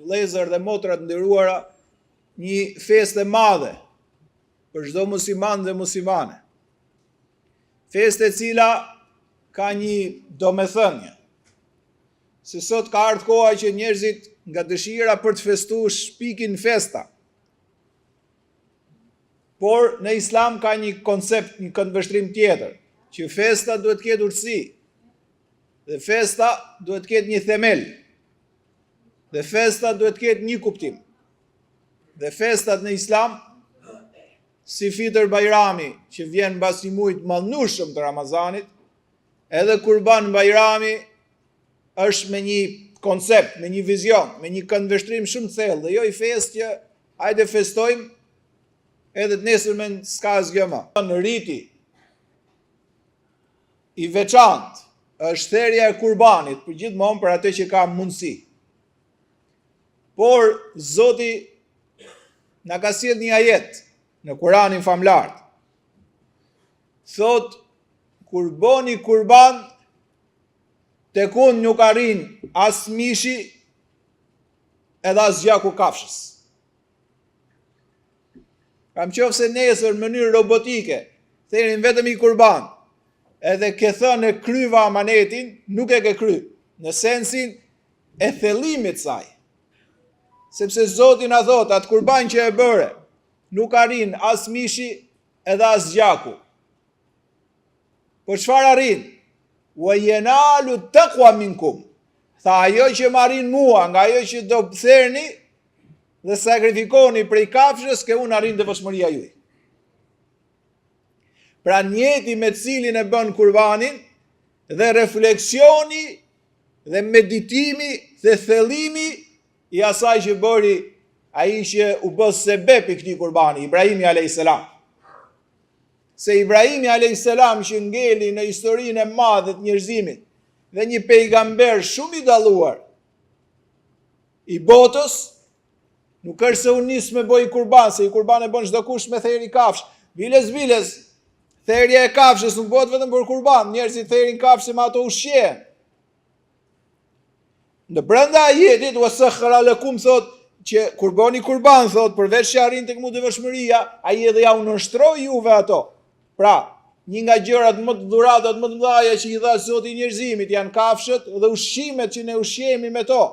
Vëllezër dhe motra të nderuara, një festë e madhe për çdo musliman dhe muslimane. Festë e cila ka një domethënie. Se sot ka ardhur koha që njerëzit nga dëshira për të festu shpikin festa. Por në islam ka një koncept, një këndvështrim tjetër, që festa duhet të ketë urtësi. Dhe festa duhet të ketë një themel. Dhe festa duhet të ketë një kuptim. Dhe festat në islam si Fitër Bajrami që vjen mbas një muaji të madhnushëm të Ramazanit, edhe Kurban Bajrami është me një koncept, me një vizion, me një këndvështrim shumë të thellë dhe jo i festë që hajde festojmë edhe të nesërmen s'ka asgjë më. Në riti i veçantë është therja e kurbanit për gjithmonë për atë që ka mundësi. Por Zoti na ka sjellë një ajet në Kuranin famëlartë. Thotë kur boni kurban tek unë nuk arrin as mishi edhe as gjaku kafshës. Pra në qoftë se nesër në mënyrë robotike, therim vetëm i kurban, edhe ke thënë e kryva amanetin, nuk e ke kry, në sensin e thellimit saj. Sepse Zoti na thotë, atë kurban që e bëre, nuk arrin as mishi edhe as gjaku. Po çfarë arrin? Wa jenalu tekua minkum. Tha ajo që më arrin mua, nga ajo që do therni dhe sakrifikoni prej kafshës, ke unë arrin devotshmëria juaj. Pra nijeti me cilin e bën kurbanin dhe refleksioni dhe meditimi dhe thellimi i asaj që bëri ai që u bë sebep i këtij kurbani, Ibrahimi a.s. Se Ibrahimi a.s. që ngeli në historinë e madhe të njerëzimit dhe një pejgamber shumë i dalluar i botës, nuk është se u nis me bo i kurban, se i kurban e bën çdokush me therë i kafshë. Biles, biles, therja e kafshës nuk bëhet vetëm për kurban, njerëzit therin kafshë se me ato ushqehen. Në brenda ajetit, wa sakhara lakum thot që kur bëni kurban thot përveç që arrin tek mua devotshmëria, ai edhe ja u nënshtroi juve ato. Pra, një nga gjërat më të dhuratat më të mëdha që i dha Zoti njerëzimit janë kafshët dhe ushqimet që ne ushqehemi me to.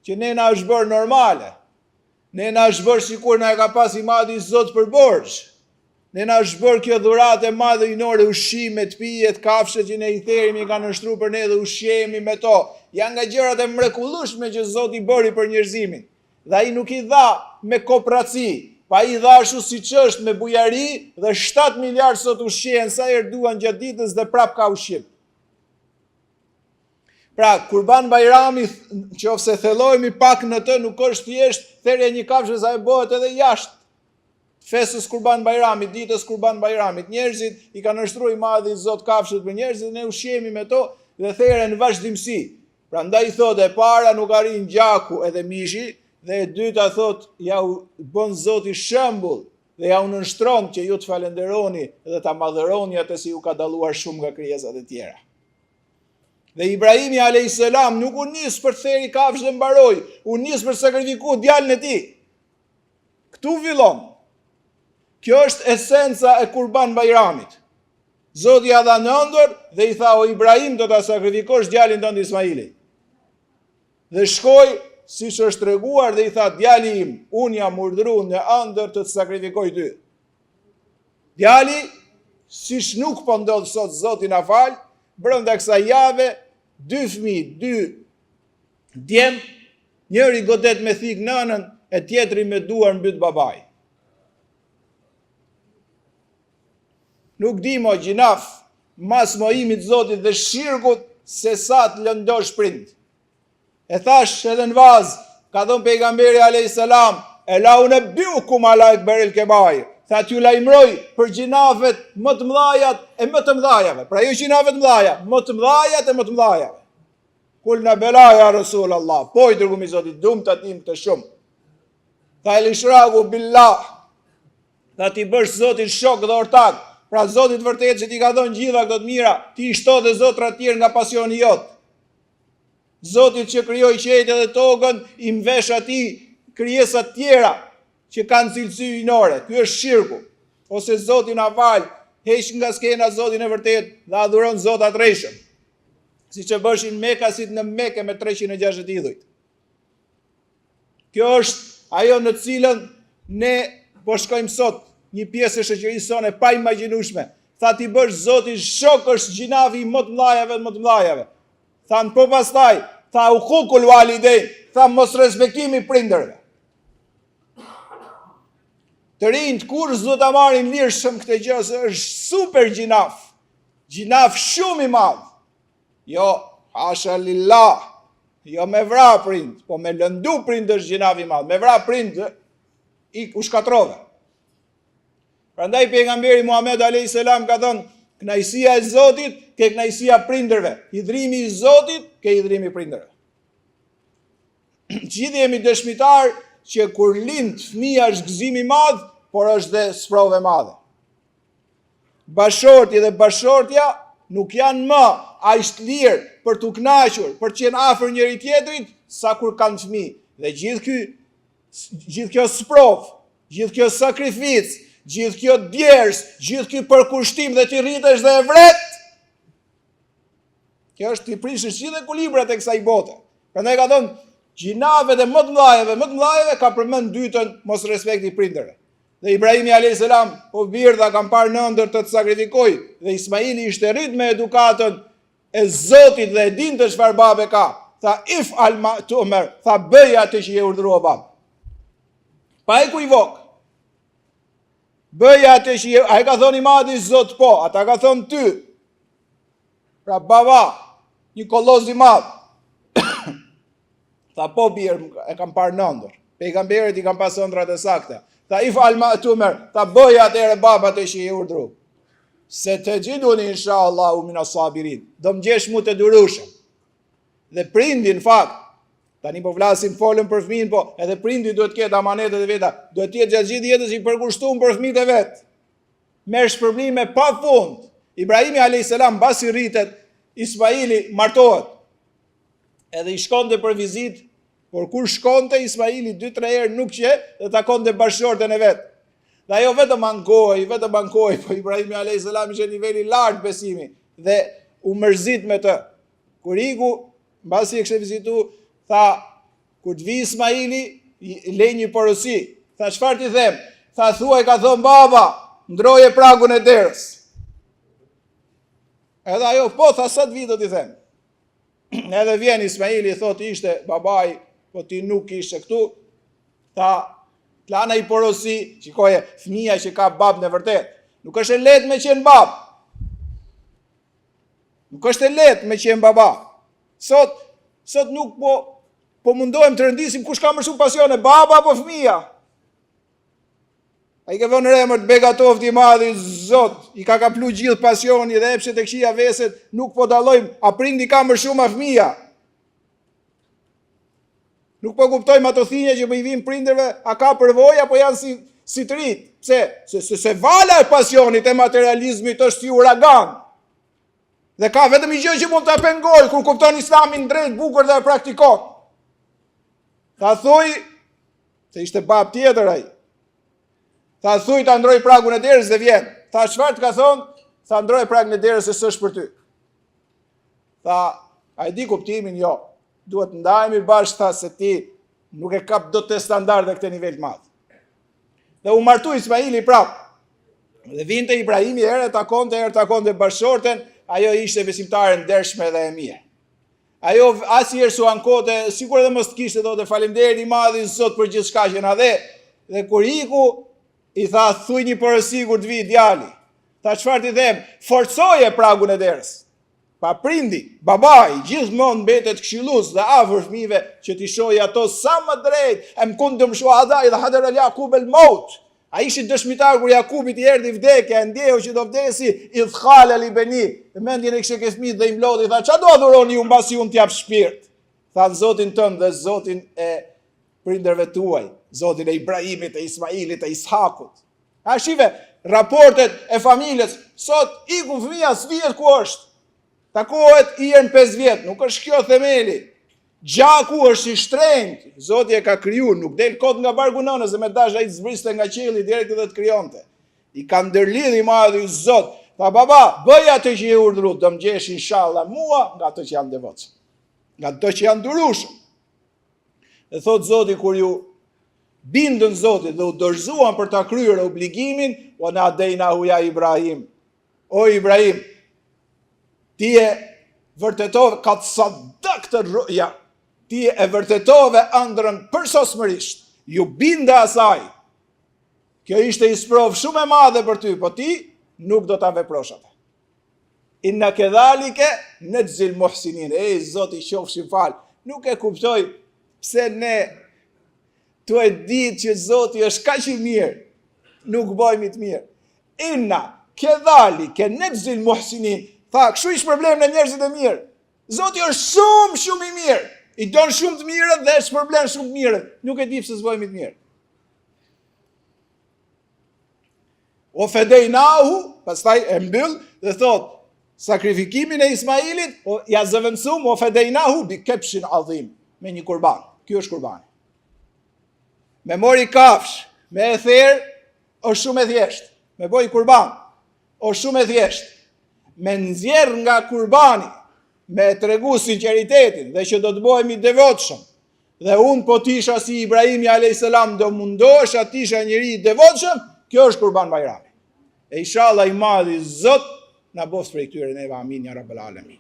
Që ne na është bërë normale. Ne na është bërë sikur na e ka pas i madhi Zot për borxh. Ne na është bërë kjo dhuratë e madhe hyjnore ushqimet, pijet, kafshët që ne i therim i ka nënshtru për ne dhe ushqehemi me to. Janë nga gjërat e mrekullueshme që Zoti bëri për njerëzimin. Dhe ai nuk i dha me kopraci, po ai i dha ashtu siç është me bujari dhe 7 miliard sot ushqehen sa herë duan gjatë ditës dhe prap ka ushqim. Pra, Kurban Bajrami, qoftë se thellohemi pak në të, nuk është thjesht therja e një kafshe, se ajo bëhet edhe jashtë festës Kurban Bajramit, ditës Kurban Bajramit. Njerëzit i ka nënshtru i madhi Zot kafshët për njerëzit dhe ne ushqehemi me to dhe theren në vazhdimësi. Prandaj thotë e para nuk arrin gjaku edhe mishi dhe e dyta thotë ja u bën Zoti shembull dhe ja u nënshtron që ju të falënderoni dhe ta madhëroni atë se ju ka dalluar shumë nga krijesat e tjera. Dhe Ibrahimi a.s. nuk u nis për të therë kafshë dhe mbaroi, u nis për të sakrifiku djalin e tij. Këtu fillon. Kjo është esenca e Kurban Bajramit. Zoti ia dha në ëndërr dhe i tha o Ibrahim do ta sakrifikosh djalin tënd Ismailin. Dhe shkoi siç është treguar dhe i tha djali im, unë jam urdhru në ëndërr të të sakrifikoj ty. Djali, siç nuk po ndodh sot Zoti na fal, brenda kësaj jave dy fëmijë, dy djem, njëri godet me thikë nënën e tjetri me duar mbyt babain. Nuk di mo gjynah mas mohimit Zotit dhe shirkut se sa të lëndosh prind. E thash edhe në vaz, ka thënë pejgamberi alayhis salam, ela unebbiukum ala ekberil kebair. Tha t'ju lajmëroj për gjynafet më të mëdhajat e më të mëdhajave. Pra jo gjynafe të mëdhaja, më të mëdhajat e më të mëdhajave. Kulna bela ja Rasul Allah, po i dërgumi i Zotit, dum ta dim këtë shumë. Tha el ishraku billah, tha t'i bësh Zotit shok dhe ortak, pra Zotit vërtet që t'i ka dhënë gjitha këto të mira, ti i shto dhe zotra të tjerë nga pasioni jot. Zotit që krijoi qiejt edhe tokën, i mvesh atij krijesa të tjera që kanë cilësi hyjnore. Ky është shirku. Ose Zoti na fal, heq nga skena Zotin e vërtetë dhe adhuron zota të rrejshëm. Siç e bëshin mekasit në Meke me 360 idhujt. Kjo është ajo në të cilën ne po shkojmë sot, një pjesë e shoqërisë sonë e paimagjinueshme. Tha t'i bësh Zotit shok është gjynafi i më të mëdhajave më të mëdhajave. Thanë po pastaj, tha ukukul walidejn, tha mosrespektimi i prindërve. Të rinjtë kurrë s'duhet ta marrin lirshëm këtë gjë, se është super gjynaf. Gjynaf shumë i madh. Jo, hasha lillah, jo me vra prind, po me lëndu prind është gjynaf i madh, me vra prind i u shkatrove. Prandaj pejgamberi Muhammed a.s. ka thënë, kënaqësia e Zotit ke kënaqësia prindërve, hidhrimi i Zotit ke hidhrimi i prindërve. Gjithë jemi dëshmitar që kur lind fëmija është gëzim i madh, por është dhe sprovë e madhe. Bashkëshorti dhe bashkëshortja nuk janë më aq të lirë për t'u kënaqur, për të qenë afër njëri tjetrit sa kur kanë fëmijë. Dhe gjithë ky gjithë kjo sprovë, gjithë kjo sakrificë, gjithë kjo djersë, gjithë ky përkushtim dhe ti rritesh dhe e vret. Kjo është t'i prishësh gjithë ekuilibrat e kësaj bote. Prandaj ka thënë gjynafet e më të mëdhajave, më të mëdhajave ka përmend dytën mosrespekti i prindërve. Dhe Ibrahimi a.s. o bir tha kam parë në ëndërr të të sakrifikoj dhe Ismaili ishte rrit me edukatën e Zotit dhe e dinte çfarë babe ka. Tha if'al ma tu'mer, tha bëj atë që je urdhëruar babë. Pa ekuivok. Bëj atë që je, ai ka thënë i madhi Zot po, a ta ka thënë ty. Pra baba, një koloz i madh. Tha po bir, e kam parë në ëndërr. Pejgamberët i kanë pas ëndrrat e sakta. Tha if'al ma tu'mer, tha bëj atëherë baba atë që je urdhru. Setexhiduni insha Allahu mine sabirin. Do më gjesh mu të durushëm. Dhe prindi në fakt, tani po flasim folëm për fëmijën, po edhe prindi duhet të ketë amanetet e veta, duhet të jetë gjatë gjithë jetës i përkushtuar për fëmijët e vet. Merr shpërblime pa fund. Ibrahimi alayhis salam mbasi rritet, Ismaili martohet. Edhe i shkonte për vizitë, por kur shkonte Ismaili 2-3 herë nuk qe dhe takonte bashkëshorten e vet. Dhe ajo vetëm ankohej, vetëm ankohej, po Ibrahimi alayhis salam ishte nivel i lartë besimi dhe u mërzit me të. Kur iku, mbasi e kishte vizitu, tha kur të vijë Ismaili, le një porosi. Tha çfarë t'i them? Tha thuaj ka thënë baba, ndroje pragun e derës. Edhe ajo po tha sa të vijë do t'i them. Edhe vjen Ismaili, thotë ishte babai, po ti nuk ishe këtu. Tha, të lana një porosi, shikoje, fëmija që ka babën e vërtetë. Nuk është e lehtë me qenë babë. Nuk është e lehtë me qenë baba. Sot, sot nuk po, po mundohem të rendisim kush ka më shumë pasione, baba apo fëmija. A i ke vënë re mor të begatoftë i madhi Zot, i ka kaplu gjithë pasioni dhe epshet e këqija veset, nuk po dallojmë, a prindi ka më shumë a fëmija. Nuk po kuptojmë ato thinja që po i vijnë prindërve, a ka përvojë apo janë si si të rinj. Pse? Se, se, se vala e pasionit e materializmit është si uragan. Dhe ka vetëm një gjë që mund ta pengojë kur kupton Islamin drejt, bukur dhe e praktikon. Tha thuj Se ishte babë tjetër ai. Tha thuj ta ndroj pragun e derës dhe vjen. Tha çfarë të ka thonë? Tha ndroje pragun e derës se s'është për ty. Tha, a e di kuptimin? Jo. Duhet të ndahemi bashkë, tha se ti nuk e kap dot te standarde këtë nivel të madh. Dhe u martu Ismaili prap. Dhe vinte Ibrahimi herë takonte, herë takonte bashkëshorten, ajo ishte besimtare e ndershme dhe e mirë. Ajo asnjëherë s'u ankonte, sikur edhe mos të kishte thotë faleminderit i madhi Zot për gjithçka që na dhe. Dhe kur iku, i tha thuj një porosi kur të vijë djali. Tha çfarë t'i them? Forcoje pragun e derës. Pa prindi, babai, gjithmonë mbetet këshillues dhe afër fëmijëve që t'i shohë ato sa më drejt. Em kuntum shuhada idh hadara Jakub el maut. A ishit dëshmitar kur Jakubit i erdhi vdekja, e ndjeu që do vdesi, idh kale li beni, dhe mendjen e kishte ke fëmijët dhe i mblodhi, tha, ça do adhuroni ju mbasi unë t'jap shpirt? Tha, Zotin tënd dhe Zotin e prindërve tuaj, Zotin e Ibrahimit, e Ismailit, e Ishakut. A shife, raportet e familjes, sot iku fëmija, s'dihet ku është. Takohet një herë në 5 vjet, nuk është kjo themeli. Gjaku është i shtrenjtë, Zoti e ka kriju, nuk del kot nga barku nënës dhe me dash ai të zbriste nga qielli direkt dhe të krijonte. I ka ndërlidh i madhi Zot. Tha baba, bëj atë që je urdhru, do më gjesh inshallah mua nga ato që janë devotshëm. Nga ato që janë durushëm. Dhe thot Zoti kur iu bindën Zotit dhe u dorëzuan për ta kryer obligimin, wa nadejnahu ja Ibrahim. O Ibrahim, ti e vërtetove kad sadakte ruja, ti e vërtetove ëndrrën përsosmërisht, iu binde asaj. Kjo ishte një sprovë shumë e madhe për ty, po ti nuk do ta veprosh atë. Inna kedhalike nexhzil muhsinin. Ej, Zoti qofshim falë. Nuk e kuptoj pse ne tu e ditë që Zoti është kaq i mirë, nuk bëjmë të mirë. Inna kedhalike nexhzil muhsinin. Tha, kështu i shpërblejmë ne njerëzit e mirë. Zoti është shumë, shumë i mirë. I don shumë të mirët dhe shpërblen shumë të mirët. Nuk e di pse s'bëjmë të mirë. Ue fedejnahu, pastaj e mbyll dhe thot, sakrifikimin e Ismailit, o, ja zëvendësum, ue fedejnahu bi kebshin adhim, me një kurban. Kjo është kurbani. Me marr kafshë, me e therë, është shumë e thjeshtë. Me bo kurban, është shumë e thjeshtë. Me nxjerr nga kurbani, me tregu sinqeritetin dhe që do të bëhemi devotshëm, Dhe unë po t'isha si Ibrahimi a.s. do mundohesha t'isha njeri i devotshëm, kjo është kurban bajrami. E inshallah i madhi Zot, na boftë prej këtyre neve amin ja rabbel alemin.